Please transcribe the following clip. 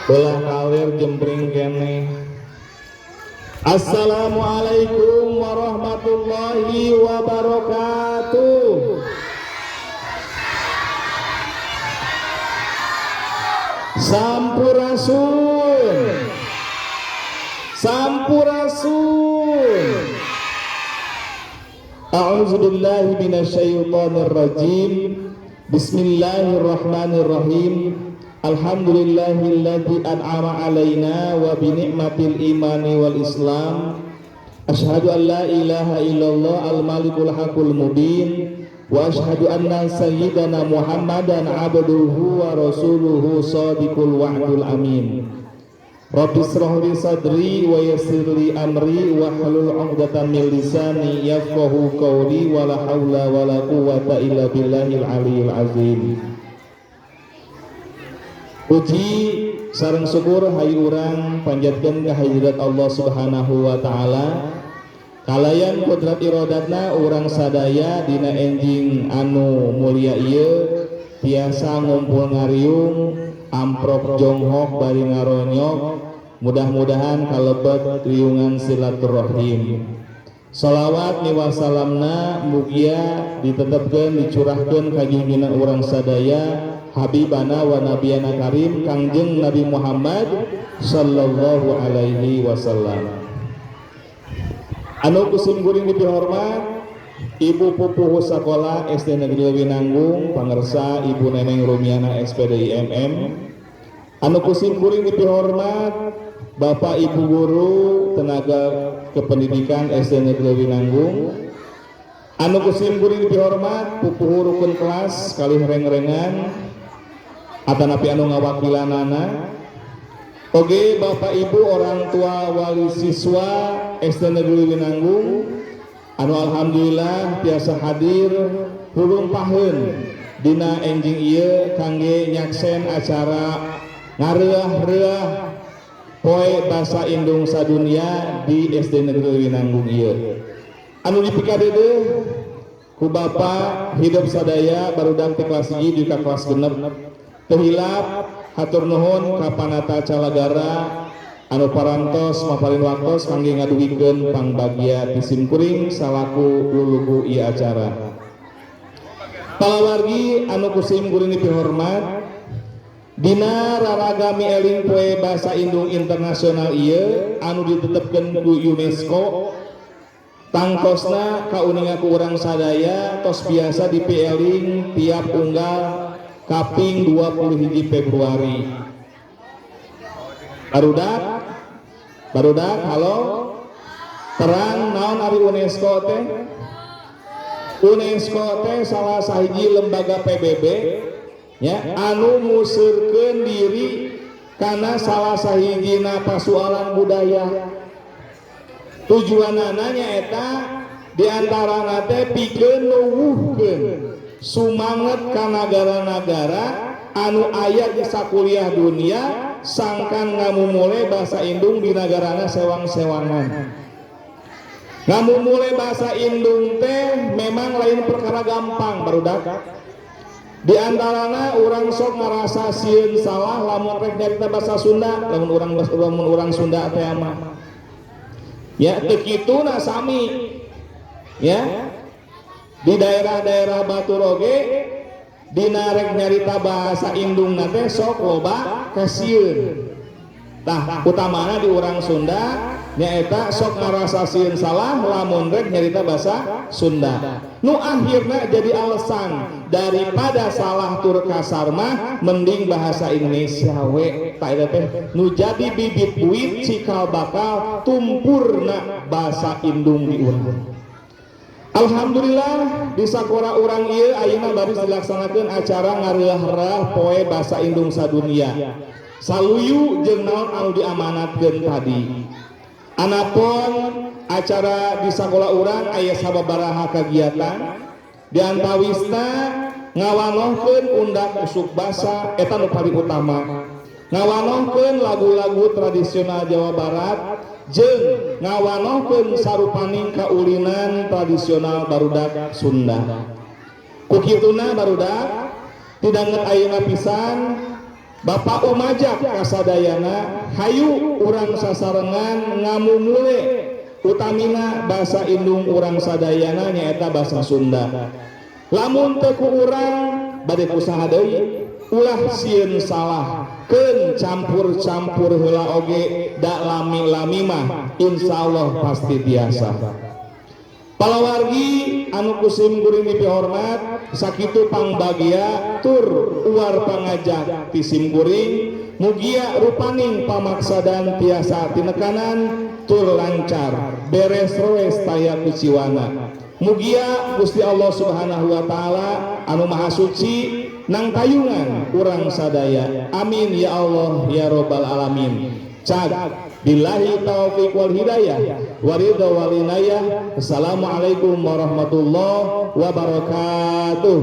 Belah kalir jempring keneh. Assalamualaikum warahmatullahi wabarakatuh. Sampurasun. Sampurasun. A'udzubillahi minasyaitonir rajim. Bismillahirrahmanirrahim. Alhamdulillahilladzi an'ama alaina wa bi ni'matil imani wal islam. Asyhadu an la ilaha illallah al-malikul hakul mubin wa asyhadu anna sayyidana Muhammadan abduhu wa rasuluhu shadiqul wa'dul amin. Rabbi israh li sadri wa yassir li amri wa hlul 'uqdatam min lisani yafqahu qawli wa la haula wa la quwwata illa billahil aliyyil azim. Puji sareng syukur hayu urang panjatkeun ka hadirat Allah Subhanahu wa taala. Kalayan kodrat irodatna urang sadaya dina enjing anu mulia ieu tiasa ngumpul ngariung amprok jonghok bari ngaronyok, mudah-mudahan kalebet riungan silaturahim. Salawat miwah salamna mugia ditetepkeun dicurahkeun ka junjungan urang sadaya Habibana wa Nabiyana Karim Kangjeng Nabi Muhammad sallallahu alaihi wasallam. Anu kusim kuring dipihormat Ibu Pupuhu Sakola SD Negeri Leuwinanggung pangersa Ibu Neneng Rumiana SPD IMM. Anu kusim kuring dipihormat Bapak Ibu guru tenaga kependidikan SD Negeri Leuwinanggung. Anu kusim kuring dipihormat pupuhu rukun kelas kalih reng-rengan atanapi anu ngawakilanana. Oge Bapak Ibu orang tua wali siswa SD Negeri Leuwinanggung anu alhamdulillah tiasa hadir hurumpaheun dina enjing ieu kangge nyaksen acara ngareuah-reuah poe basa indung sadunia di SD Negeri Leuwinanggung ieu. Anu dipikadeudeuh ku Bapak hidup sadaya barudak ti kelas 1 dugi ka kelas 6. Teu hilap hatur nuhun ka Panata Calagara anu parantos maparin waktos kangge ngadugikeun pangbagia ti simkuring salaku lulugu ieu acara. Palawargi anu ku simkuring dipihormat, dina raraga mieling poe basa indung internasional ieu anu ditetepkeun ku UNESCO, tangtosna kauninga ku urang sadaya tos biasa dipieling tiap unggal kaping 20 Februari. Barudak, barudak, halo, terang naon ari UNESCO teh? UNESCO teh salah sahiji lembaga PBB ya anu museurkeun diri kana salah sahijina pasualan budaya. Tujuanana nyaeta diantarana teh pikeun nuwuhkeun sumanget ka nagara-nagara anu aya di sakuliah dunia sangkan ngamumule bahasa indung di nagarana sewang-sewangan. Ngamumule bahasa indung teh memang lain perkara gampang barudak. Di antarana urang sok ngarasa sieun salah lamun rek nyarita bahasa Sunda, lamun urang Sunda teh mah. Ya teu kituna sami. Ya. Di daerah-daerah batur oge dina rek nyarita bahasa indung teh sok loba kasieun. Tah utamana di urang Sunda nyaeta sok ngarasa sieun salah lamun rek nyarita bahasa Sunda. Nu akhirna jadi alasan daripada salah tur kasar mah mending bahasa Indonesia we. Tah eta teh nu jadi bibit buit cikal bakal tumpurna bahasa indung di urang. Alhamdulillah di sakola urang ieu ayeuna baris dilaksanakeun acara ngareuah-reuah poe basa indung sadunia. Saluyu jeung naon anu diamanatkeun tadi. Anapun acara di sakola urang aya sababaraha kagiatan, di antawisna ngawanohkeun undak usuk basa eta nu paling utama. Ngawanohkeun lagu-lagu tradisional Jawa Barat jeung ngawanohkeun sarupaning kaulinan tradisional barudak Sunda. Ku kituna barudak tidak ayeuna pisan Bapak umajak kasadayana, hayu urang sasarengan ngamumule, utamina bahasa indung urang sadayana, nyaeta bahasa Sunda. Lamun teu ku urang, bade ku saha deui? Ulah sieun salah, keun campur-campur heula oge, da lami-lami mah insyaallah pasti biasa. Palawargi anu ku sim kuring dipihormat, sakitu pangbagia tur uar pangajak ti sim kuring. Mugia rupaning pamaksadan tiasa tinekanan tur lancar, beres roes, taya kuciwana. Mugia Gusti Allah Subhanahu wa Ta'ala anu Maha Suci nang tayungan urang sadaya. Amin ya Allah ya Robbal alamin. Cag, billahi taufik wal hidayah waridha wal inayah. Assalamualaikum warahmatullahi wabarakatuh.